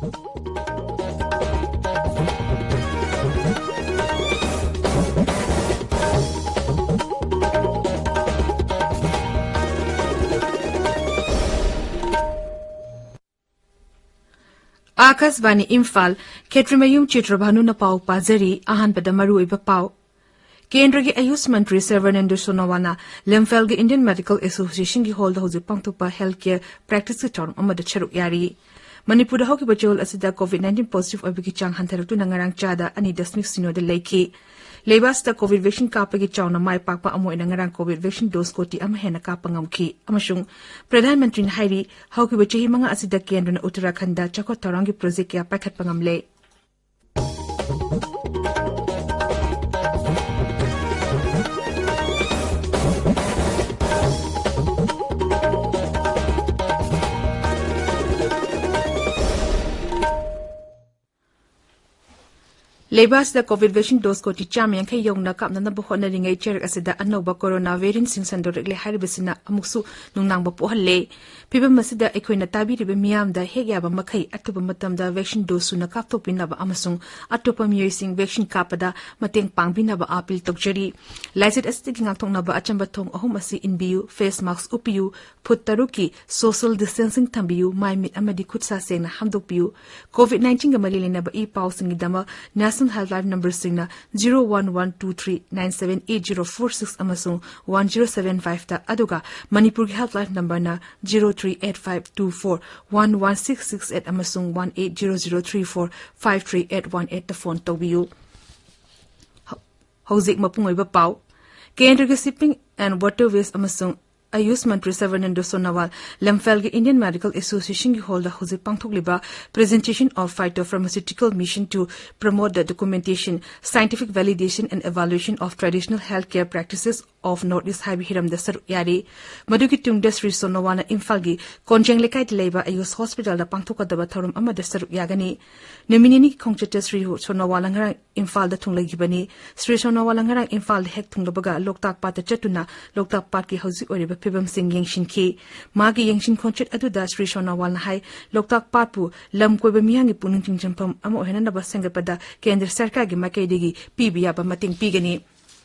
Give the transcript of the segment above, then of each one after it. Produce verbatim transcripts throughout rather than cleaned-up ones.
ꯑꯥꯀꯥꯁꯕꯥꯅꯤ ꯏꯝꯐꯥꯜ, ꯈꯦꯇ꯭ꯔꯤꯃꯌꯨꯝ ꯆꯤꯇ꯭ꯔꯚꯥꯅꯨꯅ ꯄꯥꯎ ꯄꯥꯖꯔꯤ꯫ ꯑꯍꯥꯟꯕꯗ ꯃꯔꯨꯑꯣꯏꯕ ꯄꯥꯎ꯫ ꯀꯦꯟꯗ꯭ꯔꯒꯤ ꯑꯌꯨꯁ ꯃꯟꯇ꯭ꯔꯤ ꯁꯔꯕꯥꯅꯟꯗ ꯁꯣꯅꯣꯋꯥꯜꯅ ꯂꯝꯐꯦꯜꯒꯤ ꯏꯟꯗꯤꯌꯟ ꯃꯦꯗꯤꯀꯦꯜ ꯑꯦꯁꯣꯁꯤꯌꯦꯁꯟꯒꯤ ꯍꯣꯜꯗ ꯍꯧꯖꯤꯛ ꯄꯥꯡꯊꯣꯛꯄ ꯍꯦꯜꯊ ꯀꯦꯌꯔ ꯄ꯭ꯔꯦꯛꯇꯤꯁꯀꯤ ꯊꯧꯔꯝ ꯑꯃꯗ ꯁꯔꯨꯛ ꯌꯥꯔꯤ꯫ ꯃꯅꯤꯄꯨꯔꯗ ꯍꯧꯈꯤꯕ ꯆꯌꯣꯜ ꯑꯁꯤꯗ ꯀꯣꯚꯤꯗ ꯅꯥꯏꯟꯇꯤꯟ ꯄꯣꯖꯤꯇꯤꯚ ꯑꯣꯏꯕꯒꯤ ꯆꯥꯡ ꯍꯟꯊꯔꯛꯇꯨꯅ ꯉꯔꯥꯡ ꯆꯥꯗ ꯑꯅꯤ ꯗꯁꯃꯤꯛ ꯁꯤꯅꯣꯗ ꯂꯩꯈꯤ꯫ ꯂꯩꯕꯥꯛ ꯑꯁꯤꯗ ꯀꯣꯚꯤꯗ ꯚꯦꯛꯁꯤꯟ ꯀꯥꯞꯄꯒꯤ ꯆꯥꯎꯅ ꯃꯥꯏ ꯄꯥꯛꯄ ꯑꯃ ꯑꯣꯏꯅ ꯉꯔꯥꯡ ꯀꯣꯚꯤꯗ ꯚꯦꯛꯁꯤꯟ ꯗꯣꯁ ꯀꯣꯇꯤ ꯑꯃ ꯍꯦꯟꯅ ꯀꯥꯞꯄ ꯉꯝꯈꯤ ꯑꯃꯁꯨꯡ ꯄ꯭ꯔꯙꯥꯟ ꯃꯟꯇ꯭ꯔꯤꯅ ꯍꯥꯏꯔꯤ, ꯍꯧꯈꯤꯕ ꯆꯍꯤ ꯃꯉꯥ ꯑꯁꯤꯗ ꯀꯦꯟꯗ꯭ꯔꯅ ꯎꯠꯇꯔꯥꯈꯟꯗ ꯆꯥꯎꯈꯠ ꯊꯧꯔꯥꯡꯒꯤ ꯄ꯭ꯔꯣꯖꯦꯛ ꯀꯌꯥ ꯄꯥꯏꯈꯠꯄ ꯉꯝꯂꯦ꯫ ꯂꯩꯕꯥꯛ ꯑꯁꯤꯗ ꯀꯣꯚꯤꯗ ꯚꯦꯛꯁꯤꯟ ꯗꯣꯁ ꯀꯣꯇꯤ ꯆꯥꯝꯃ ꯌꯥꯡꯈꯩ ꯌꯧꯅ ꯀꯥꯞꯅꯅꯕ ꯍꯣꯠꯅꯔꯤꯉꯩ, ꯆꯩꯔꯛ ꯑꯁꯤꯗ ꯑꯅꯧꯕ ꯀꯣꯔꯣꯅꯥ ꯚꯦꯔꯤꯌꯦꯟꯠꯁꯤꯡ ꯁꯟꯗꯣꯔꯛꯂꯦ ꯍꯥꯏꯔꯤꯕꯁꯤꯅ ꯑꯃꯨꯛꯁꯨ ꯅꯨꯡꯅꯥꯡꯕ ꯄꯣꯛꯍꯜꯂꯦ꯫ ꯐꯤꯚꯝ ꯑꯁꯤꯗ ꯑꯩꯈꯣꯏꯅ ꯇꯥꯕꯤꯔꯤꯕ ꯃꯤꯌꯥꯝꯗ ꯍꯦꯛ ꯌꯥꯕ ꯃꯈꯩ ꯑꯊꯨꯕ ꯃꯇꯝꯗ ꯚꯦꯛꯁꯤꯟ ꯗꯣꯁ ꯁꯨꯅ ꯀꯥꯞꯊꯣꯛꯄꯤꯅꯕ ꯑꯃꯁꯨꯡ ꯑꯇꯣꯞꯄ ꯃꯤꯑꯣꯏꯁꯤꯡ ꯚꯦꯛꯁꯤꯟ ꯀꯥꯞꯄꯗ ꯃꯇꯦꯡ ꯄꯥꯡꯕꯤꯅꯕ ꯑꯥꯄꯤꯜ ꯇꯧꯖꯔꯤ꯫ ꯂꯥꯏꯆꯠ ꯑꯁꯤꯗꯒꯤ ꯉꯥꯛꯊꯣꯛꯅꯕ ꯑꯆꯝꯕ ꯊꯣꯡ ꯑꯍꯨꯝ ꯑꯁꯤ ꯏꯟꯕꯤꯌꯨ: ꯐꯦꯁ ꯃꯥꯁꯛ ꯎꯞꯄꯤꯌꯨ, ꯐꯨꯠ ꯇꯔꯨꯛꯀꯤ ꯁꯣꯁꯤꯌꯦꯜ ꯗꯤꯁꯇꯦꯟꯁꯤꯡ ꯊꯝꯕꯤꯌꯨ, ꯃꯥꯏ ꯃꯤꯠ ꯑꯃꯗꯤ ꯈꯨꯠ ꯁꯥ ꯁꯦꯡꯅ ꯍꯥꯝꯗꯣꯛꯄꯤꯌꯨ꯫ ꯀꯣꯚꯤꯗ ꯅꯥꯏꯟꯇꯤꯟꯒ ꯃꯔꯤ ꯂꯩꯅꯕ ꯏ ꯄꯥꯎꯁꯤꯡꯒꯤꯗꯃꯛ ꯅꯦꯁꯅꯦꯜ ꯍꯦꯜꯞꯂꯥꯏꯟ ꯅꯝꯕꯔꯁꯤꯡꯅ zero one one two three nine seven eight zero four six ꯑꯃꯁꯨꯡ ꯋꯥꯟ ꯖꯤꯔꯣ ꯁꯚꯦꯟ ꯐꯥꯏꯚꯇ, ꯑꯗꯨꯒ ꯃꯅꯤꯄꯨꯔꯒꯤ ꯍꯦꯜꯞꯂꯥꯏꯟ ꯅꯝꯕꯔꯅ zero three eight five two four one one six six eight ꯑꯃꯁꯨꯡ one eight zero zero three four five three eight one ꯑꯩꯠꯇ phone ꯇꯧꯕꯤꯌꯨ꯫ ꯍꯧꯖꯤꯛ ꯃꯄꯨꯡ ꯑꯣꯏꯕ ꯄꯥꯎ꯫ ꯀꯦꯟꯗ꯭ꯔꯒꯤ ꯁꯤꯞꯄꯤꯡ ꯑꯦꯟ ꯋꯥꯇꯔꯋꯦꯁ ꯑꯃꯁꯨꯡ ꯑꯌꯨꯁ ꯃꯟꯇ꯭ꯔꯤ ꯁꯔꯕꯥꯅꯟꯗ ꯁꯣꯅꯣꯋꯥꯜ ꯂꯝꯐꯦꯜꯒꯤ ꯏꯟꯗꯤꯌꯟ ꯃꯦꯗꯤꯀꯦꯜ ꯑꯦꯁꯣꯁꯤꯌꯦꯁꯟꯒꯤ ꯍꯣꯜꯗ ꯍꯧꯖꯤꯛ ꯄꯥꯡꯊꯣꯛꯂꯤꯕ Presentation of Phytopharmaceutical Mission to Promote the Documentation, Scientific Validation and Evaluation of Traditional Healthcare Practices of North East ꯍꯥꯏꯕ ꯍꯤꯔꯝꯗ ꯁꯔꯨꯛ ꯌꯥꯔꯤ꯫ ꯃꯗꯨꯒꯤ ꯇꯨꯡꯗ ꯁ꯭ꯔꯤ ꯁꯣꯅꯣꯋꯥꯜꯅ ꯏꯝꯐꯥꯜꯒꯤ ꯀꯣꯟꯖꯦꯡ ꯂꯩꯀꯥꯏꯗ ꯂꯩꯕ ꯑꯌꯨꯁ ꯍꯣꯁꯄꯤꯇꯥꯜꯗ ꯄꯥꯡꯊꯣꯛꯀꯗꯕ ꯊꯧꯔꯝ ꯑꯃꯗ ꯁꯔꯨꯛ ꯌꯥꯒꯅꯤ꯫ ꯅꯨꯃꯤꯠ ꯅꯤꯅꯤꯒꯤ ꯈꯣꯡꯆꯠꯇ ꯁ꯭ꯔꯤ ꯁꯣꯅꯣꯋꯥꯜꯅ ꯉꯔꯥꯡ ꯏꯝꯐꯥꯜꯗ ꯊꯨꯡꯂꯈꯤꯕꯅꯤ꯫ ꯁ꯭ꯔꯤ ꯁꯣꯅꯣꯋꯥꯜꯅ ꯉꯔꯥꯡ ꯏꯝꯐꯥꯜꯗ ꯍꯦꯛ ꯊꯨꯡꯂꯕꯒ ꯂꯣꯛꯇꯥꯛ ꯄꯥꯠꯇ ꯆꯠꯇꯨꯅ ꯂꯣꯛꯇꯥꯛ ꯄꯥꯠꯀꯤ ꯍꯧꯖꯤꯛ ꯑꯣꯏꯔꯤꯕ ꯐꯤꯕꯝꯁꯤꯡ ꯌꯦꯡꯁꯤꯟꯈꯤ꯫ ꯃꯥꯒꯤ ꯌꯦꯡꯁꯤꯟ ꯈꯣꯟꯆꯠ ꯑꯗꯨꯗ ꯁ꯭ꯔꯤ ꯁꯣꯅꯣꯋꯥꯜꯅ ꯍꯥꯏ, ꯂꯣꯛꯇꯥꯛ ꯄꯥꯠꯄꯨ ꯂꯝ ꯀꯣꯏꯕ ꯃꯤꯌꯥꯝꯒꯤ ꯄꯨꯛꯅꯤꯡ ꯆꯤꯡꯁꯤꯟꯐꯝ ꯑꯃ ꯑꯣꯏꯍꯟꯅꯕ ꯁꯦꯝꯒꯠꯄꯗ ꯀꯦꯟꯗ꯭ꯔ ꯁꯔꯀꯥꯔꯒꯤ ꯃꯥꯏꯀꯩꯗꯒꯤ ꯄꯤꯕ ꯌꯥꯕ ꯃꯇꯦꯡ ꯄꯤꯒꯅꯤ꯫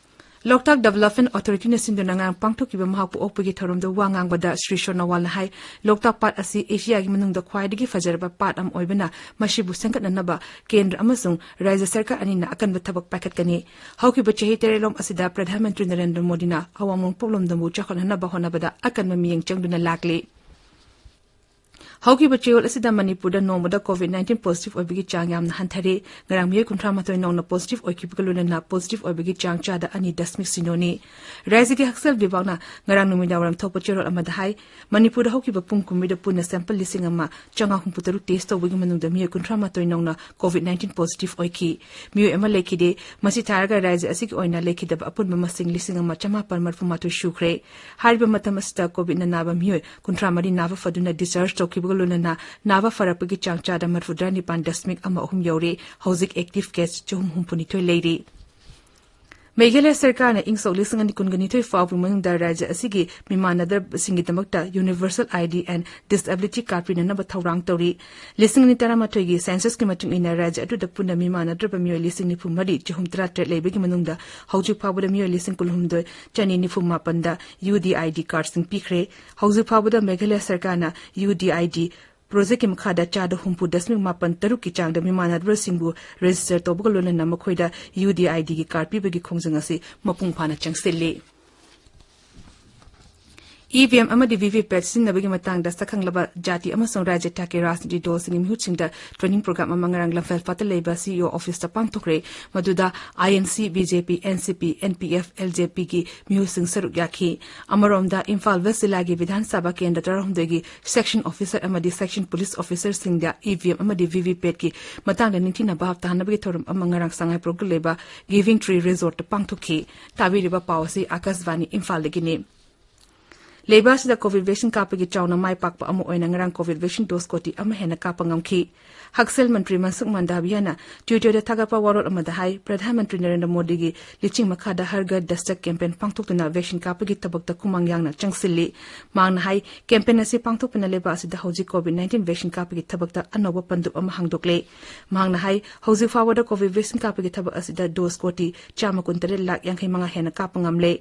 ꯂꯣꯛꯇꯥꯛ ꯗꯤꯚꯦꯂꯞꯃꯦꯟ ꯑꯣꯊꯣꯔꯤꯇꯤꯅ ꯁꯤꯟꯗꯨꯅ ꯉꯔꯥꯡ ꯄꯥꯡꯊꯣꯛꯈꯤꯕ ꯃꯍꯥꯛꯄꯨ ꯑꯣꯛꯄꯒꯤ ꯊꯧꯔꯝꯗ ꯋꯥ ꯉꯥꯡꯕꯗ ꯁ꯭ꯔꯤ ꯁꯣꯅꯣꯋꯥꯜꯅ ꯍꯥꯏ, ꯂꯣꯛꯇꯥꯛ ꯄꯥꯠ ꯑꯁꯤ ꯑꯦꯁꯤꯌꯥꯒꯤ ꯃꯅꯨꯡꯗ ꯈ꯭ꯋꯥꯏꯗꯒꯤ ꯐꯖꯔꯕ ꯄꯥꯠ ꯑꯃ ꯑꯣꯏꯕꯅ ꯃꯁꯤꯕꯨ ꯁꯦꯝꯒꯠꯅꯅꯕ ꯀꯦꯟꯗ꯭ꯔ ꯑꯃꯁꯨꯡ ꯔꯥꯖ꯭ꯌ ꯁꯔꯀꯥꯔ ꯑꯅꯤꯅ ꯑꯀꯟꯕ ꯊꯕꯛ ꯄꯥꯏꯈꯠꯀꯅꯤ꯫ ꯍꯧꯈꯤꯕ ꯆꯍꯤ ꯇꯔꯦꯠꯂꯣꯝ ꯑꯁꯤꯗ ꯄ꯭ꯔꯙꯥꯟ ꯃꯟꯇ꯭ꯔꯤ ꯅꯔꯦꯟꯗ꯭ꯔ ꯃꯣꯗꯤꯅ ꯑꯋꯥꯡ ꯅꯣꯡꯄꯣꯛꯂꯣꯝꯗꯕꯨ ꯆꯥꯎꯈꯠꯍꯟꯅꯕ ꯍꯣꯠꯅꯕꯗ ꯑꯀꯟꯕ ꯃꯤꯠꯌꯦꯡ ꯆꯪꯗꯨꯅ ꯂꯥꯛꯂꯤ꯫ ꯍꯧꯈꯤꯕ ꯆꯌꯣꯜ ꯑꯁꯤꯗ ꯃꯅꯤꯄꯨꯔꯗ ꯅꯣꯡꯃꯗ ꯀꯣꯚꯤꯗ ꯅꯥꯏꯟꯇꯤꯟ ꯄꯣꯖꯤꯇꯤꯚ ꯑꯣꯏꯕꯒꯤ ꯆꯥꯡ ꯌꯥꯝꯅ ꯍꯟꯊꯔꯦ꯫ ꯉꯔꯥꯡ ꯃꯤꯑꯣꯏ ꯀꯨꯟꯊ꯭ꯔꯥ ꯃꯥꯊꯣꯏ ꯅꯧꯅ ꯄꯣꯖꯤꯇꯤꯚ ꯑꯣꯏꯈꯤꯕꯒ ꯂꯣꯏꯅꯅ ꯄꯣꯖꯤꯇꯤꯚ ꯑꯣꯏꯕꯒꯤ ꯆꯥꯡ ꯆꯥꯗ ꯑꯅꯤ ꯗꯁꯃꯤꯛ ꯁꯤꯅꯣꯅꯤ꯫ ꯔꯥꯖ꯭ꯌꯒꯤ ꯍꯛꯁꯦꯜ ꯕꯤꯚꯥꯒꯅ ꯉꯔꯥꯡ ꯅꯨꯃꯤꯗꯥꯡꯋꯥꯏꯔꯝ ꯊꯣꯛꯄ ꯆꯦꯔꯣꯜ ꯑꯃꯗ ꯍꯥꯏ, ꯃꯅꯤꯄꯨꯔꯗ ꯍꯧꯈꯤꯕ ꯄꯨꯡ ꯀꯨꯟꯃꯔꯤꯗ ꯄꯨꯟꯅ ꯁꯦꯝꯄꯜ ꯂꯤꯁꯤꯡ ꯑꯃ ꯆꯥꯝꯃꯉꯥ ꯍꯨꯝꯐꯨ ꯇꯔꯨꯛ ꯇꯦꯁ ꯇꯧꯕꯒꯤ ꯃꯅꯨꯡꯗ ꯃꯤꯑꯣꯏ ꯀꯨꯟꯊ꯭ꯔꯥ ꯃꯥꯊꯣꯏ ꯅꯧꯅ ꯀꯣꯚꯤꯗ ꯅꯥꯏꯟꯇꯤꯟ ꯄꯣꯖꯤꯇꯤꯚ ꯑꯣꯏꯈꯤ꯫ ꯃꯤꯑꯣꯏ ꯑꯃ ꯂꯩꯈꯤꯗꯦ꯫ ꯃꯁꯤ ꯊꯥꯔꯒ ꯔꯥꯖ꯭ꯌ ꯑꯁꯤꯒꯤ ꯑꯣꯏꯅ ꯂꯩꯈꯤꯗꯕ ꯑꯄꯨꯟꯕ ꯃꯁꯤꯡ ꯂꯤꯁꯤꯡ ꯑꯃ ꯆꯥꯃꯥꯄꯜ ꯃꯔꯤꯐꯨ ꯃꯥꯊꯣꯏ ꯁꯨꯈ꯭ꯔꯦ꯫ ꯍꯥꯏꯔꯤꯕ ꯃꯇꯝ ꯑꯁꯤꯗ ꯀꯣꯚꯤꯗꯅ ꯅꯥꯕ ꯃꯤꯑꯣꯏ ꯀꯨꯟꯊ꯭ꯔꯥ ꯃꯔꯤ ꯅꯥꯕ ꯐꯗꯨꯅ ꯗꯤꯁꯆꯥꯔꯖ ꯇꯧꯈꯤꯕꯒ ꯂꯣꯏꯅꯅ ꯅꯥꯕ ꯐꯔꯛꯄꯒꯤ ꯆꯥꯡ ꯆꯥꯗ ꯃꯔꯤꯐꯨꯇꯔꯥ ꯅꯤꯄꯥꯟ ꯗꯁꯃꯤꯛ ꯑꯃ ꯑꯍꯨꯝ ꯌꯧꯔꯦ꯫ ꯍꯧꯖꯤꯛ ꯑꯦꯛꯇꯤꯚ ꯀꯦꯁ ꯆꯍꯨꯝ ꯍꯨꯝꯐꯨ ꯅꯤꯊꯣꯏ ꯂꯩꯔꯤ꯫ ꯃꯦꯘꯥꯂꯌ ꯁꯔꯀꯥꯔꯅ ꯏꯪ ꯁꯣꯛ ꯂꯤꯁꯤꯡ ꯑꯅꯤ ꯀꯨꯟꯒ ꯅꯤꯊꯣꯏ ꯐꯥꯎꯕꯒꯤ ꯃꯅꯨꯡꯗ ꯔꯥꯖ꯭ꯌ ꯑꯁꯤꯒꯤ ꯃꯤꯃꯥꯟꯅꯗ꯭ꯔꯕꯁꯤꯡꯒꯤꯗꯃꯛꯇ Universal ID and Disability Card ꯄꯤꯅꯅꯕ ꯊꯧꯔꯥꯡ ꯇꯧꯔꯤ꯫ ꯂꯤꯁꯤꯡ ꯑꯅꯤ ꯇꯔꯥꯃꯥꯊꯣꯏꯒꯤ ꯁꯦꯟꯁꯁꯀꯤ ꯃꯇꯨꯡ ꯏꯟꯅ ꯔꯥꯖ꯭ꯌ ꯑꯗꯨꯗ ꯄꯨꯟꯅ ꯃꯤꯃꯥꯟꯅꯗ꯭ꯔꯕ ꯃꯤꯑꯣꯏ ꯂꯤꯁꯤꯡ ꯅꯤꯐꯨ ꯃꯔꯤ ꯆꯍꯨꯝ ꯇꯔꯥꯇꯔꯦꯠ ꯂꯩꯕꯒꯤ ꯃꯅꯨꯡꯗ ꯍꯧꯖꯤꯛ ꯐꯥꯎꯕꯗ ꯃꯤꯑꯣꯏ ꯂꯤꯁꯤꯡ ꯀꯨꯟꯍꯨꯝꯗꯣꯏ ꯆꯅꯤ ꯅꯤꯐꯨ ꯃꯥꯄꯟꯗ UDID cardꯁꯤꯡ ꯄꯤꯈ꯭ꯔꯦ꯫ ꯍꯧꯖꯤꯛ ꯐꯥꯎꯕꯗ ꯃꯦꯘꯥꯂꯌ ꯁꯔꯀꯥꯔꯅ UDID ꯄ꯭ꯔꯣꯖꯦꯛꯀꯤ ꯃꯈꯥꯗ ꯆꯥꯗ ꯍꯨꯝꯐꯨ ꯗꯁꯃꯤꯛ ꯃꯥꯄꯟ ꯇꯔꯨꯛꯀꯤ ꯆꯥꯡꯗ ꯃꯤꯃꯥꯟꯅꯗꯕꯁꯤꯡꯕꯨ ꯔꯦꯖꯤꯁꯇꯔ ꯇꯧꯕꯒ ꯂꯣꯏꯅꯅ ꯃꯈꯣꯏꯗ UDIDꯒꯤ ꯀꯥꯔꯗ ꯄꯤꯕꯒꯤ ꯈꯣꯡꯖꯪ ꯑꯁꯤ ꯃꯄꯨꯡ ꯐꯥꯅ ꯆꯪꯁꯤꯜꯂꯤ꯫ EVM ꯑꯃꯗꯤ VVPAT ꯁꯤꯖꯤꯟꯅꯕꯒꯤ ꯃꯇꯥꯡꯗ ꯁꯛꯈꯪꯂꯕ ꯖꯥꯇꯤ ꯑꯃꯁꯨꯡ ꯔꯥꯖ꯭ꯌ ꯊꯥꯛꯀꯤ ꯔꯥꯖꯅꯤꯇꯤ ꯗꯜꯁꯤꯡꯒꯤ ꯃꯤꯍꯨꯠꯁꯤꯡꯗ ꯇ꯭ꯔꯦꯅꯤꯡ ꯄ꯭ꯔꯣꯒ꯭ꯔꯥꯝ ꯑꯃ ꯉꯔꯥꯡ ꯂꯝꯐꯦꯜꯄꯥꯠꯇ ꯂꯩꯕ CEO ꯑꯣꯐꯤꯁꯇ ꯄꯥꯡꯊꯣꯛꯈ꯭ꯔꯦ꯫ ꯃꯗꯨꯗ INC, BJP, NCP, NPF, LJPꯒꯤ ꯃꯤꯍꯨꯠꯁꯤꯡ ꯁꯔꯨꯛ ꯌꯥꯈꯤ꯫ ꯑꯃꯔꯣꯝꯗ, ꯏꯝꯐꯥꯜ ꯋꯦꯁ ꯖꯤꯂꯥꯒꯤ ꯕꯤꯙꯥꯟ ꯁꯚꯥ ꯀꯦꯟꯗ꯭ꯔ ꯇꯔꯥꯍꯨꯝꯗꯣꯏꯒꯤ ꯁꯦꯛꯁꯟ ꯑꯣꯐꯤꯁꯔ ꯑꯃꯗꯤ ꯁꯦꯛꯁꯟ ꯄꯨꯂꯤꯁ ꯑꯣꯐꯤꯁꯔꯁꯤꯡꯗ EVM ꯑꯃꯗꯤ VVPATꯀꯤ ꯃꯇꯥꯡꯗ ꯅꯤꯡꯊꯤꯅ ꯚꯥꯞ ꯇꯥꯍꯟꯅꯕꯒꯤ ꯊꯧꯔꯝ ꯑꯃ ꯉꯔꯥꯡ ꯁꯉꯥꯏꯄ꯭ꯔꯧꯒꯤ ꯂꯩꯕ Giving Tree Resortꯇ ꯄꯥꯡꯊꯣꯛꯈꯤ꯫ ꯇꯥꯕꯤꯔꯤꯕ ꯄꯥꯎ ꯑꯁꯤ ꯑꯥꯀꯥꯁꯕꯥꯅꯤ ꯏꯝꯐꯥꯜꯗꯒꯤꯅꯤ꯫ ꯂꯩꯕꯥꯛ ꯑꯁꯤꯗ ꯀꯣꯚꯤꯗ ꯚꯦꯛꯁꯤꯟ ꯀꯥꯞꯄꯒꯤ ꯆꯥꯎꯅ ꯃꯥꯏ ꯄꯥꯛꯄ ꯑꯃ ꯑꯣꯏꯅ ꯉꯔꯥꯡ ꯀꯣꯚꯤꯗ ꯚꯦꯛꯁꯤꯟ ꯗꯣꯁ ꯀꯣꯇꯤ ꯑꯃ ꯍꯦꯟꯅ ꯀꯥꯞꯄ ꯉꯝꯈꯤ꯫ ꯍꯛꯁꯦꯜ ꯃꯟꯇ꯭ꯔꯤ ꯃꯟꯁꯨꯈ ꯃꯟꯗꯥꯚꯤꯌꯥꯅ ꯇ꯭ꯋꯤꯇꯔꯗ ꯊꯥꯒꯠꯄ ꯋꯥꯔꯣꯜ ꯑꯃꯗ ꯍꯥꯏ, ꯄ꯭ꯔꯙꯥꯟ ꯃꯟꯇ꯭ꯔꯤ ꯅꯔꯦꯟꯗ꯭ꯔ ꯃꯣꯗꯤꯒꯤ ꯂꯤꯆꯤꯡ ꯃꯈꯥꯗ ꯍꯔ ꯘꯔ ꯗꯁꯇꯛ ꯀꯦꯝꯄꯦꯟ ꯄꯥꯡꯊꯣꯛꯇꯨꯅ ꯚꯦꯛꯁꯤꯟ ꯀꯥꯞꯄꯒꯤ ꯊꯕꯛꯇ ꯈꯨꯃꯥꯡ ꯌꯥꯡꯅ ꯆꯪꯁꯤꯜꯂꯤ꯫ ꯃꯍꯥꯛꯅ ꯍꯥꯏ, ꯀꯦꯝꯄꯦꯟ ꯑꯁꯤ ꯄꯥꯡꯊꯣꯛꯄꯅ ꯂꯩꯕꯥꯛ ꯑꯁꯤꯗ ꯍꯧꯖꯤꯛ ꯀꯣꯚꯤꯗ ꯅꯥꯏꯟꯇꯤꯟ ꯚꯦꯛꯁꯤꯟ ꯀꯥꯞꯄꯒꯤ ꯊꯕꯛꯇ ꯑꯅꯧꯕ ꯄꯟꯗꯨꯞ ꯑꯃ ꯍꯥꯡꯗꯣꯛꯂꯦ꯫ ꯃꯍꯥꯛꯅ ꯍꯥꯏ, ꯍꯧꯖꯤꯛ ꯐꯥꯎꯕꯗ ꯀꯣꯚꯤꯗ ꯚꯦꯛꯁꯤꯟ ꯀꯥꯞꯄꯒꯤ ꯊꯕꯛ ꯑꯁꯤꯗ ꯗꯣꯁ ꯀꯣꯇꯤ ꯆꯥꯝꯃ ꯀꯨꯟꯇꯔꯦꯠ ꯂꯥꯈ ꯌꯥꯡꯈꯩ ꯃꯉꯥ ꯍꯦꯟꯅ ꯀꯥꯞꯄ ꯉꯝꯂꯦ꯫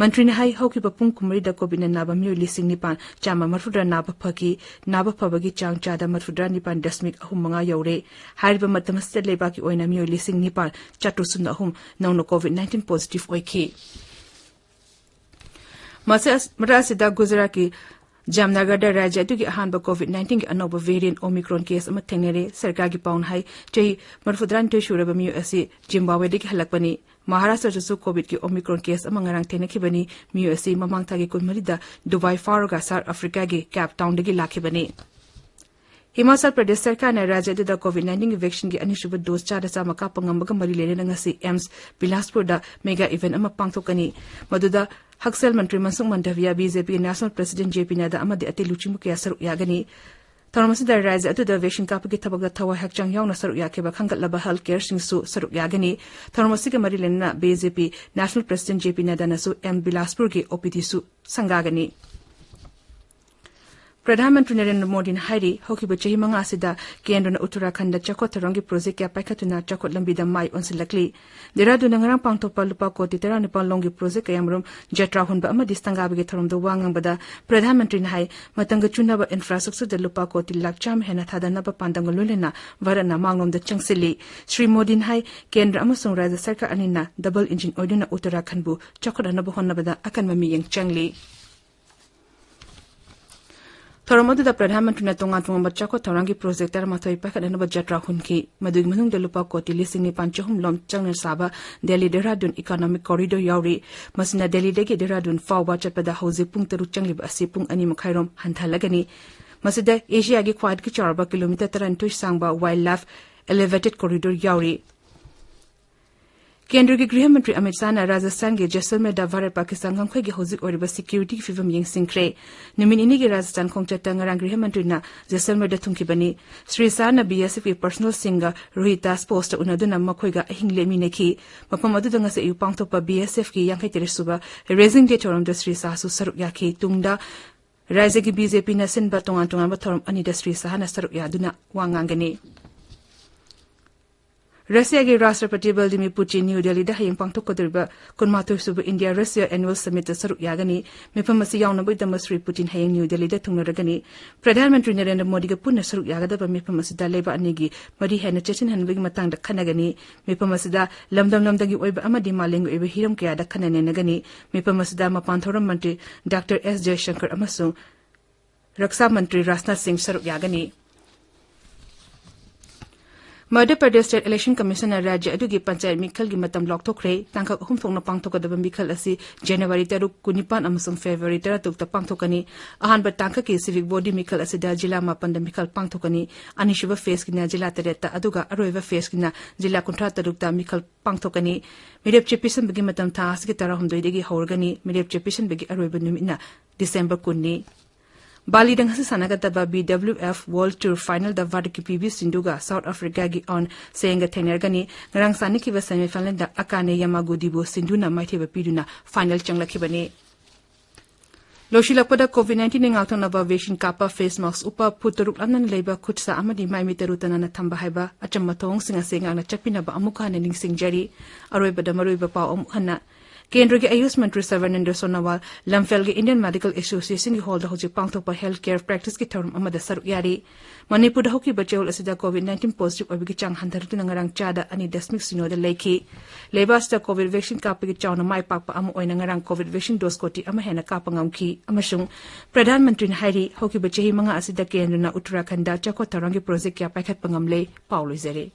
ꯃꯟꯇ꯭ꯔꯤꯅ ꯍꯥꯏ, ꯍꯧꯈꯤꯕ ꯄꯨꯡ ꯀꯨꯟꯃꯔꯤꯗ ꯀꯣꯚꯤꯗꯅ ꯅꯥꯕ ꯃꯤꯑꯣꯏ ꯂꯤꯁꯤꯡ ꯅꯤꯄꯥꯟ ꯆꯥꯝꯃ ꯃꯔꯤꯐꯨꯇꯔꯥ ꯅꯥꯕ ꯐꯈꯤ꯫ ꯅꯥꯕ ꯐꯕꯒꯤ ꯆꯥꯡ ꯆꯥꯗ ꯃꯔꯤꯐꯨꯇꯔꯥ ꯅꯤꯄꯥꯟ ꯗꯁꯃꯤꯛ ꯑꯍꯨꯝ ꯃꯉꯥ ꯌꯧꯔꯦ꯫ ꯍꯥꯏꯔꯤꯕ ꯃꯇꯝ ꯑꯁꯤꯗ ꯂꯩꯕꯥꯛꯀꯤ ꯑꯣꯏꯅ ꯃꯤꯑꯣꯏ ꯂꯤꯁꯤꯡ ꯅꯤꯄꯥꯟ ꯆꯥꯇ꯭ꯔꯨꯛ ꯁꯨꯞꯅ ꯑꯍꯨꯝ ꯅꯧꯅ ꯀꯣꯚꯤꯗ ꯅꯥꯏꯟꯇꯤꯟ ꯄꯣꯖꯤꯇꯤꯚ ꯑꯣꯏꯈꯤ꯫ ꯃꯁꯤ ꯑꯁ-, ꯃꯔꯛ ꯑꯁꯤꯗ ꯒꯨꯖꯔꯥꯠꯀꯤ ꯖꯥꯝꯅꯒꯔꯗ ꯔꯥꯖ꯭ꯌ ꯑꯗꯨꯒꯤ ꯑꯍꯥꯟꯕ ꯀꯣꯚꯤꯗ ꯅꯥꯏꯟꯇꯤꯟꯒꯤ ꯑꯅꯧꯕ ꯚꯦꯔꯤꯌꯦꯟꯠ ꯑꯣꯃꯤꯀ꯭ꯔꯣꯟ ꯀꯦꯁ ꯑꯃ ꯊꯦꯡꯅꯔꯦ꯫ ꯁꯔꯀꯥꯔꯒꯤ ꯄꯥꯎꯅ ꯍꯥꯏ, ꯆꯍꯤ ꯃꯔꯤꯐꯨꯇꯔꯥꯅꯤꯊꯣꯏ ꯁꯨꯔꯕ ꯃꯤꯑꯣꯏ ꯑꯁꯤ ꯖꯤꯝꯕꯥꯕ꯭ꯋꯦꯗꯒꯤ ꯍꯜꯂꯛꯄꯅꯤ꯫ ꯃꯍꯥꯔꯥꯁꯇ꯭ꯔꯗꯁꯨ ꯀꯣꯚꯤꯗꯀꯤ ꯑꯣꯃꯤꯀ꯭ꯔꯣꯟ ꯀꯦꯁ ꯑꯃ ꯉꯔꯥꯡ ꯊꯦꯡꯅꯈꯤꯕꯅꯤ꯫ ꯃꯤꯑꯣꯏ ꯑꯁꯤ ꯃꯃꯥꯡ ꯊꯥꯒꯤ ꯀꯨꯟꯃꯔꯤꯗ ꯗꯨꯕꯥꯏ ꯐꯥꯎꯔꯒ ꯁꯥꯎꯠ ꯑꯐ꯭ꯔꯤꯀꯥꯒꯤ ꯀꯦꯞ ꯇꯥꯎꯟꯗꯒꯤ ꯂꯥꯛꯈꯤꯕꯅꯤ꯫ ꯍꯤꯃꯥꯆꯜ ꯄ꯭ꯔꯗꯦꯁ ꯁꯔꯀꯥꯔꯅ ꯔꯥꯖ꯭ꯌ ꯑꯗꯨꯗ ꯀꯣꯚꯤꯗ ꯅꯥꯏꯟꯇꯤꯟꯒꯤ ꯚꯦꯛꯁꯤꯟꯒꯤ ꯑꯅꯤꯁꯨꯕ ꯗꯣꯁ ꯆꯥꯗ ꯆꯥꯝꯃ ꯀꯥꯞꯄ ꯉꯝꯕꯒ ꯃꯔꯤ ꯂꯩꯅꯅ ꯉꯁꯤ ꯑꯦꯝꯁ ꯕꯤꯂꯥꯁꯄꯨꯔꯗ ꯃꯦꯒꯥ ꯏꯚꯦꯟꯠ ꯑꯃ ꯄꯥꯡꯊꯣꯛꯀꯅꯤ꯫ ꯃꯗꯨꯗ ꯍꯛꯁꯦꯜ ꯃꯟꯇ꯭ꯔꯤ ꯃꯟꯁꯨꯈ ꯃꯟꯗꯥꯚꯤꯌꯥ, ꯕꯤꯖꯦꯄꯤꯒꯤ ꯅꯦꯁꯅꯦꯜ ꯄ꯭ꯔꯁꯤꯗꯦꯟꯠ ꯖꯦ ꯄꯤ ꯅꯗꯥ ꯑꯃꯗꯤ ꯑꯇꯩ ꯂꯨꯆꯤꯡꯕ ꯀꯌꯥ ꯁꯔꯨꯛ ꯌꯥꯒꯅꯤ꯫ ꯊꯧꯔꯝ ꯑꯁꯤꯗ ꯔꯥꯖ꯭ꯌ ꯑꯗꯨꯗ ꯚꯦꯛꯁꯤꯟ ꯀꯥꯞꯄꯒꯤ ꯊꯕꯛꯇ ꯊꯋꯥꯏ ꯍꯛꯆꯥꯡ ꯌꯥꯎꯅ ꯁꯔꯨꯛ ꯌꯥꯈꯤꯕ ꯈꯟꯒꯠꯂꯕ ꯍꯦꯜꯊ ꯀꯦꯌꯔꯁꯤꯡꯁꯨ ꯁꯔꯨꯛ ꯌꯥꯒꯅꯤ꯫ ꯊꯧꯔꯝ ꯑꯁꯤꯒ ꯃꯔꯤ ꯂꯩꯅꯅ ꯕꯤꯖꯦꯄꯤ ꯅꯦꯁꯅꯦꯜ ꯄ꯭ꯔꯁꯤꯗꯦꯟꯠ ꯖꯦ ꯄꯤ ꯅꯗꯥꯅꯁꯨ ꯑꯦꯝ ꯕꯤꯂꯥꯁꯄꯨꯔꯒꯤ ꯑꯣ ꯄꯤ ꯗꯤꯁꯨ ꯁꯪꯒꯥꯒꯅꯤ꯫ ꯄ꯭ꯔꯙꯥꯟ ꯃꯟꯇ꯭ꯔꯤ ꯅꯔꯦꯟꯗ꯭ꯔ ꯃꯣꯗꯤꯅ ꯍꯥꯏꯔꯤ, ꯍꯧꯈꯤꯕ ꯆꯍꯤ ꯃꯉꯥ ꯑꯁꯤꯗ ꯀꯦꯟꯗ꯭ꯔꯅ ꯎꯠꯇꯔꯥꯈꯟꯗ ꯆꯥꯎꯈꯠ ꯊꯧꯔꯥꯡꯒꯤ ꯄ꯭ꯔꯣꯖꯦꯛ ꯀꯌꯥ ꯄꯥꯏꯈꯠꯇꯨꯅ ꯆꯥꯎꯈꯠ ꯂꯝꯕꯤꯗ ꯃꯥꯏ ꯑꯣꯟꯁꯤꯜꯂꯛꯂꯤ꯫ ꯗꯦꯔꯥꯗꯨꯟꯗ ꯉꯔꯥꯡ ꯄꯥꯡꯊꯣꯛꯄ ꯂꯨꯄꯥ ꯀꯣꯇꯤ ꯇꯔꯥꯅꯤꯄꯥꯜ ꯂꯣꯝꯒꯤ ꯄ꯭ꯔꯣꯖꯦꯛ ꯀꯌꯥꯃꯔꯨꯝ ꯖꯇ꯭ꯔꯥ ꯍꯨꯟꯕ ꯑꯃꯗꯤ ꯁꯪꯒꯥꯕꯒꯤ ꯊꯧꯔꯝꯗ ꯋꯥ ꯉꯥꯡꯕꯗ ꯄ꯭ꯔꯙꯥꯟ ꯃꯟꯇ꯭ꯔꯤꯅ ꯍꯥꯏ, ꯃꯇꯝꯒ ꯆꯨꯅꯕ ꯏꯟꯐ꯭ꯔꯥꯁ꯭ꯇ꯭ꯔꯛꯆꯔꯗ ꯂꯨꯄꯥ ꯀꯣꯇꯤ ꯂꯥꯈ ꯆꯥꯝꯃ ꯍꯦꯟꯅ ꯊꯥꯗꯅꯕ ꯄꯥꯟꯗꯝꯒ ꯂꯣꯏꯅꯅ ꯚꯥꯔꯠꯅ ꯃꯥꯡꯂꯣꯝꯗ ꯆꯪꯁꯤꯜꯂꯤ꯫ ꯁ꯭ꯔꯤ ꯃꯣꯗꯤꯅ ꯍꯥꯏ, ꯀꯦꯟꯗ꯭ꯔ ꯑꯃꯁꯨꯡ ꯔꯥꯖ꯭ꯌ ꯁꯔꯀꯥꯔ ꯑꯅꯤꯅ ꯗꯕꯜ ꯏꯟꯖꯤꯟ ꯑꯣꯏꯗꯨꯅ ꯎꯠꯇꯔꯥꯈꯟꯕꯨ ꯆꯥꯎꯈꯠꯍꯟꯅꯕ ꯍꯣꯠꯅꯕꯗ ꯑꯀꯟꯕ ꯃꯤꯠꯌꯦꯡ ꯆꯪꯂꯤ꯫ ꯊꯧꯔꯝ ꯑꯗꯨꯗ ꯄ꯭ꯔꯙꯥꯟ ꯃꯟꯇ꯭ꯔꯤꯅ ꯇꯣꯉꯥꯟ ꯇꯣꯉꯥꯟꯕ ꯆꯥꯎꯈꯠ ꯊꯧꯔꯥꯡꯒꯤ ꯄ꯭ꯔꯣꯖꯦꯛ ꯇꯔꯥꯃꯥꯊꯣꯏ ꯄꯥꯏꯈꯠꯅꯅꯕ ꯖꯇ꯭ꯔꯥ ꯍꯨꯟꯈꯤ꯫ ꯃꯗꯨꯒꯤ ꯃꯅꯨꯡꯗ ꯂꯨꯄꯥ ꯀꯣꯇꯤ ꯂꯤꯁꯤꯡ ꯅꯤꯄꯥꯟ ꯆꯍꯨꯝ ꯂꯣꯝ ꯆꯪꯅ ꯁꯥꯕ ꯗꯦꯜꯂꯤ ꯗꯦꯍꯔꯥꯗꯨꯟ ꯏꯀꯣꯅꯣꯃꯤꯛ ꯀꯣꯔꯤꯗꯣꯔ ꯌꯥꯎꯔꯤ꯫ ꯃꯁꯤꯅ ꯗꯦꯜꯂꯤꯗꯒꯤ ꯗꯦꯍꯔꯥꯗꯨꯟ ꯐꯥꯎꯕ ꯆꯠꯄꯗ ꯍꯧꯖꯤꯛ ꯄꯨꯡ ꯇꯔꯨꯛ ꯆꯪꯂꯤꯕ ꯑꯁꯤ ꯄꯨꯡ ꯑꯅꯤ ꯃꯈꯥꯏꯔꯣꯝ ꯍꯟꯊꯍꯜꯂꯒꯅꯤ꯫ ꯃꯁꯤꯗ ꯑꯦꯁꯤꯌꯥꯒꯤ ꯈ꯭ꯋꯥꯏꯗꯒꯤ ꯆꯥꯎꯔꯕ ꯀꯤꯂꯣꯃꯤꯇꯔ ꯇꯔꯥꯅꯤꯊꯣꯏ ꯁꯥꯡꯕ ꯋꯥꯏꯜꯗ ꯂꯥꯏꯐ ꯑꯦꯂꯤꯚꯦꯇꯦꯗ ꯀꯣꯔꯤꯗꯣꯔ ꯌꯥꯎꯔꯤ꯫ ꯀꯦꯟꯗ꯭ꯔꯒꯤ ꯒ꯭ꯔꯤꯍ ꯃꯟꯇ꯭ꯔꯤ ꯑꯃꯤꯠ ꯁꯥꯍꯅ ꯔꯥꯖꯁꯊꯥꯟꯒꯤ ꯖꯦꯁꯜꯃꯦꯔꯗ ꯚꯥꯔꯠ ꯄꯥꯀꯤꯁꯇꯥꯟ ꯉꯝꯈꯩꯒꯤ ꯍꯧꯖꯤꯛ ꯑꯣꯏꯔꯤꯕ ꯁꯦꯀ꯭ꯌꯨꯔꯤꯇꯤꯒꯤ ꯐꯤꯕꯝ ꯌꯦꯡꯁꯤꯟꯈ꯭ꯔꯦ꯫ ꯅꯨꯃꯤꯠ ꯅꯤꯅꯤꯒꯤ ꯔꯥꯖꯁꯊꯥꯟ ꯈꯣꯡꯆꯠꯇ ꯉꯔꯥꯡ ꯒ꯭ꯔꯤꯍ ꯃꯟꯇ꯭ꯔꯤꯅ ꯖꯦꯁꯜꯃꯦꯔꯗ ꯊꯨꯡꯈꯤꯕꯅꯤ꯫ ꯁ꯭ꯔꯤ ꯁꯥꯍꯅ ꯕꯤ ꯑꯦꯁ ꯑꯦꯐꯀꯤ ꯄꯔꯁꯣꯅꯦꯜꯁꯤꯡꯒ ꯔꯣꯍꯤꯇꯥꯁ ꯄꯣꯁꯇ ꯎꯅꯗꯨꯅ ꯃꯈꯣꯏꯒ ꯑꯍꯤꯡ ꯂꯦꯛꯃꯤꯟꯅꯈꯤ꯫ ꯃꯐꯝ ꯑꯗꯨꯗ ꯉꯁꯤ ꯑꯌꯨꯛ ꯄꯥꯡꯊꯣꯛꯄ ꯕꯤ ꯑꯦꯁ ꯑꯦꯐꯀꯤ ꯌꯥꯡꯈꯩ ꯇꯔꯦꯠ ꯁꯨꯕ ꯔꯦꯖꯤꯡ ꯗꯦ ꯊꯧꯔꯝꯗ ꯁ꯭ꯔꯤ ꯁꯥꯍꯁꯨ ꯁꯔꯨꯛ ꯌꯥꯈꯤ꯫ ꯇꯨꯡꯗ ꯔꯥꯖ꯭ꯌꯒꯤ ꯕꯤ ꯖꯦ ꯄꯤꯅ ꯁꯤꯟꯕ ꯇꯣꯉꯥꯟ ꯇꯣꯉꯥꯟꯕ ꯊꯧꯔꯝ ꯑꯅꯤꯗ ꯁ꯭ꯔꯤ ꯁꯥꯍꯅ ꯁꯔꯨꯛ ꯌꯥꯗꯨꯅ ꯋꯥ ꯉꯥꯡꯒꯅꯤ꯫ ꯔꯁꯤꯌꯥꯒꯤ ꯔꯥꯁꯇ꯭ꯔꯄꯇꯤ ꯚ꯭ꯂꯥꯗꯤꯃꯤꯔ ꯄꯨꯇꯤꯟ ꯅ꯭ꯌꯨ ꯗꯦꯜꯂꯤꯗ ꯍꯌꯦꯡ ꯄꯥꯡꯊꯣꯛꯀꯗꯧꯔꯤꯕ ꯀꯨꯟꯃꯥꯊꯣꯏ ꯁꯨꯕ ꯏꯟꯗꯤꯌꯥ ꯔꯁꯤꯌꯥ ꯑꯦꯅꯨꯋꯦꯜ ꯁꯃꯤꯠꯇ ꯁꯔꯨꯛ ꯌꯥꯒꯅꯤ꯫ ꯃꯤꯐꯝ ꯑꯁꯤ ꯌꯥꯎꯅꯕꯒꯤꯗꯃꯛ ꯁ꯭ꯔꯤ ꯄꯨꯇꯤꯟ ꯍꯌꯦꯡ ꯅ꯭ꯌꯨ ꯗꯦꯜꯂꯤꯗ ꯊꯨꯡꯂꯔꯒꯅꯤ꯫ ꯄ꯭ꯔꯙꯥꯟ ꯃꯟꯇ꯭ꯔꯤ ꯅꯔꯦꯟꯗ꯭ꯔ ꯃꯣꯗꯤꯒ ꯄꯨꯟꯅ ꯁꯔꯨꯛ ꯌꯥꯒꯗꯕ ꯃꯤꯐꯝ ꯑꯁꯤꯗ ꯂꯩꯕꯥꯛ ꯑꯅꯤꯒꯤ ꯃꯔꯤ ꯍꯦꯟꯅ ꯆꯦꯠꯁꯤꯟꯍꯟꯕꯒꯤ ꯃꯇꯥꯡꯗ ꯈꯟꯅꯒꯅꯤ꯫ ꯃꯤꯐꯝ ꯑꯁꯤꯗ ꯂꯝꯗꯝ ꯂꯝꯗꯝꯒꯤ ꯑꯣꯏꯕ ꯑꯃꯗꯤ ꯃꯥꯂꯦꯝꯒꯤ ꯑꯣꯏꯕ ꯍꯤꯔꯝ ꯀꯌꯥꯗ ꯈꯟꯅ ꯅꯩꯅꯒꯅꯤ꯫ ꯃꯤꯐꯝ ꯑꯁꯤꯗ ꯃꯄꯥꯟ ꯊꯧꯔꯝ ꯃꯟꯇ꯭ꯔꯤ ꯗꯥꯛꯇꯔ ꯑꯦꯁ ꯖꯌꯁꯪꯀꯔ ꯑꯃꯁꯨꯡ ꯔꯛꯁꯥ ꯃꯟꯇ꯭ꯔꯤ ꯔꯥꯖꯅꯥꯊ ꯁꯤꯡ ꯁꯔꯨꯛ ꯌꯥꯒꯅꯤ꯫ ꯃꯙ꯭ꯌ ꯄ꯭ꯔꯗꯦꯁ ꯁ꯭ꯇꯦꯠ ꯏꯂꯦꯛꯁꯟ ꯀꯃꯤꯁꯟꯅ ꯔꯥꯖ꯭ꯌ ꯑꯗꯨꯒꯤ ꯄꯟꯆꯥꯌꯠ ꯃꯤꯈꯜꯒꯤ ꯃꯇꯝ ꯂꯥꯎꯊꯣꯛꯈ꯭ꯔꯦ꯫ ꯇꯥꯡꯀꯛ ꯑꯍꯨꯝ ꯊꯣꯛꯅ ꯄꯥꯡꯊꯣꯛꯀꯗꯕ ꯃꯤꯈꯜ ꯑꯁꯤ ꯖꯅꯋꯥꯔꯤ ꯇꯔꯨꯛ, ꯀꯨꯟꯅꯤꯄꯥꯟ ꯑꯃꯁꯨꯡ ꯐꯦꯕ꯭ꯔꯨꯋꯥꯔꯤ ꯇꯔꯥꯇꯔꯨꯛꯇ ꯄꯥꯡꯊꯣꯛꯀꯅꯤ꯫ ꯑꯍꯥꯟꯕ ꯇꯥꯡꯀꯛꯀꯤ ꯁꯤꯚꯤꯛ ꯕꯣꯗꯤ ꯃꯤꯈꯜ ꯑꯁꯤꯗ ꯖꯤꯂꯥ ꯃꯥꯄꯟꯗ ꯃꯤꯈꯜ ꯄꯥꯡꯊꯣꯛꯀꯅꯤ꯫ ꯑꯅꯤꯁꯨꯕ ꯐꯦꯖꯀꯤꯅ ꯖꯤꯂꯥ ꯇꯔꯦꯠꯇ, ꯑꯗꯨꯒ ꯑꯔꯣꯏꯕ ꯐꯦꯖꯀꯤꯅ ꯖꯤꯂꯥ ꯀꯨꯟꯊ꯭ꯔꯥ ꯇꯔꯨꯛꯇ ꯃꯤꯈꯜ ꯄꯥꯡꯊꯣꯛꯀꯅꯤ꯫ ꯃꯤꯔꯦꯞ ꯆꯦ ꯄꯤꯁꯤꯟꯕꯒꯤ ꯃꯇꯝ ꯊꯥ ꯑꯁꯤꯒꯤ ꯇꯔꯥꯍꯨꯝꯗꯣꯏꯗꯒꯤ ꯍꯧꯔꯒꯅꯤ꯫ ꯃꯤꯔꯦꯞ ꯆꯦ ꯄꯤꯁꯤꯟꯕꯒꯤ ꯑꯔꯣꯏꯕ ꯅꯨꯃꯤꯠꯅ ꯗꯤꯁꯦꯝꯕꯔ ꯀꯨꯟꯅꯤ꯫ ꯕꯥꯂꯤꯗ ꯉꯁꯤ ꯁꯥꯟꯅꯒꯗꯕ B W F world tour ꯐꯥꯏꯅꯦꯜꯗ ꯚꯥꯔꯠꯀꯤ ꯄꯤ ꯚꯤ ꯁꯤꯟꯙꯨꯒ ꯁꯥꯎꯊ ꯑꯥꯐ꯭ꯔꯤꯀꯥꯒꯤ ꯑꯣꯟ ꯁꯦꯡꯒ ꯊꯦꯡꯅꯔꯒꯅꯤ꯫ ꯉꯔꯥꯡ ꯁꯥꯟꯅꯈꯤꯕ ꯁꯦꯃꯤꯐꯥꯏꯅꯦꯜꯗ ꯑꯀꯥꯅꯦ ꯌꯥꯃꯥꯒꯨꯗꯤꯕꯨ ꯁꯤꯟꯙꯨꯅ ꯃꯥꯏꯊꯤꯕ ꯄꯤꯗꯨꯅ ꯐꯥꯏꯅꯦꯜ ꯆꯪꯂꯛꯈꯤꯕꯅꯤ꯫ ꯂꯣꯏꯁꯤꯜꯂꯛꯄꯗ ꯀꯣꯚꯤꯗ ꯅꯥꯏꯟꯇꯤꯟꯒꯤ ꯉꯥꯛꯊꯣꯛꯅꯕ ꯚꯦꯛꯁꯤꯟ ꯀꯥꯞꯄ, ꯐꯦꯁ ꯃꯥꯁꯛ ꯎꯞꯄ, ꯐꯨꯠ ꯇꯔꯨꯛ ꯂꯥꯞꯅꯅ ꯂꯩꯕ, ꯈꯨꯠ ꯁꯥ ꯑꯃꯗꯤ ꯃꯥꯏ ꯃꯤꯠ ꯇꯔꯨ ꯇꯅꯥꯟꯅ ꯊꯝꯕ ꯍꯥꯏꯕ ꯑꯆꯝꯕ ꯊꯧꯑꯣꯡꯁꯤꯡ ꯑꯁꯤ ꯉꯥꯛꯅ ꯆꯠꯄꯤꯅꯕ ꯑꯃꯨꯛ ꯍꯟꯅ ꯅꯤꯡꯁꯤꯡꯖꯔꯤ꯫ ꯑꯔꯣꯏꯕꯗ ꯃꯔꯨꯑꯣꯏꯕ ꯄꯥꯎ ꯑꯃꯨꯛ ꯍꯟꯅ꯫ ꯀꯦꯟꯗ꯭ꯔꯒꯤ ꯑꯌꯨꯁ ꯃꯟꯇ꯭ꯔꯤ ꯁꯔꯕꯥꯅꯟꯗ ꯁꯣꯅꯣꯋꯥꯜ ꯂꯝꯐꯦꯜꯒꯤ ꯏꯟꯗꯤꯌꯟ ꯃꯦꯗꯤꯀꯦꯜ ꯑꯦꯁꯣꯁꯤꯌꯦꯁꯟꯒꯤ ꯍꯣꯜꯗ ꯍꯧꯖꯤꯛ ꯄꯥꯡꯊꯣꯛꯄ ꯍꯦꯜꯊ ꯀꯦꯌꯔ ꯄ꯭ꯔꯦꯛꯇꯤꯁꯀꯤ ꯊꯧꯔꯝ ꯑꯃꯗ ꯁꯔꯨꯛ ꯌꯥꯔꯤ꯫ ꯃꯅꯤꯄꯨꯔꯗ ꯍꯧꯈꯤꯕ ꯆꯌꯣꯜ ꯑꯁꯤꯗ ꯀꯣꯚꯤꯗ ꯅꯥꯏꯟꯇꯤꯟ ꯄꯣꯖꯤꯇꯤꯚ ꯑꯣꯏꯕꯒꯤ ꯆꯥꯡ ꯍꯟꯊꯔꯗꯨꯅ ꯉꯔꯥꯡ ꯆꯥꯗ ꯑꯅꯤ ꯗꯁꯃꯤꯛ ꯁꯤꯅꯣꯗ ꯂꯩꯈꯤ꯫ ꯂꯩꯕꯥꯛ ꯑꯁꯤꯗ ꯀꯣꯚꯤꯗ ꯚꯦꯛꯁꯤꯟ ꯀꯥꯞꯄꯒꯤ ꯆꯥꯎꯅ ꯃꯥꯏ ꯄꯥꯛꯄ ꯑꯃ ꯑꯣꯏꯅ ꯉꯔꯥꯡ ꯀꯣꯚꯤꯗ ꯚꯦꯛꯁꯤꯟ ꯗꯣꯁ ꯀꯣꯇꯤ ꯑꯃ ꯍꯦꯟꯅ ꯀꯥꯞꯄ ꯉꯝꯈꯤ꯫ ꯑꯃꯁꯨꯡ ꯄ꯭ꯔꯙꯥꯟ ꯃꯟꯇ꯭ꯔꯤꯅ ꯍꯥꯏꯔꯤ, ꯍꯧꯈꯤꯕ ꯆꯍꯤ ꯃꯉꯥ ꯑꯁꯤꯗ ꯀꯦꯟꯗ꯭ꯔꯅ ꯎꯠꯇꯔꯥꯈꯟꯗ ꯆꯥꯎꯈꯠ ꯊꯧꯔꯥꯡꯒꯤ ꯄ꯭ꯔꯣꯖꯦꯛ ꯀꯌꯥ ꯄꯥꯏꯈꯠꯄ ꯉꯝꯂꯦ꯫ ꯄꯥꯎ ꯂꯣꯏꯖꯔꯦ꯫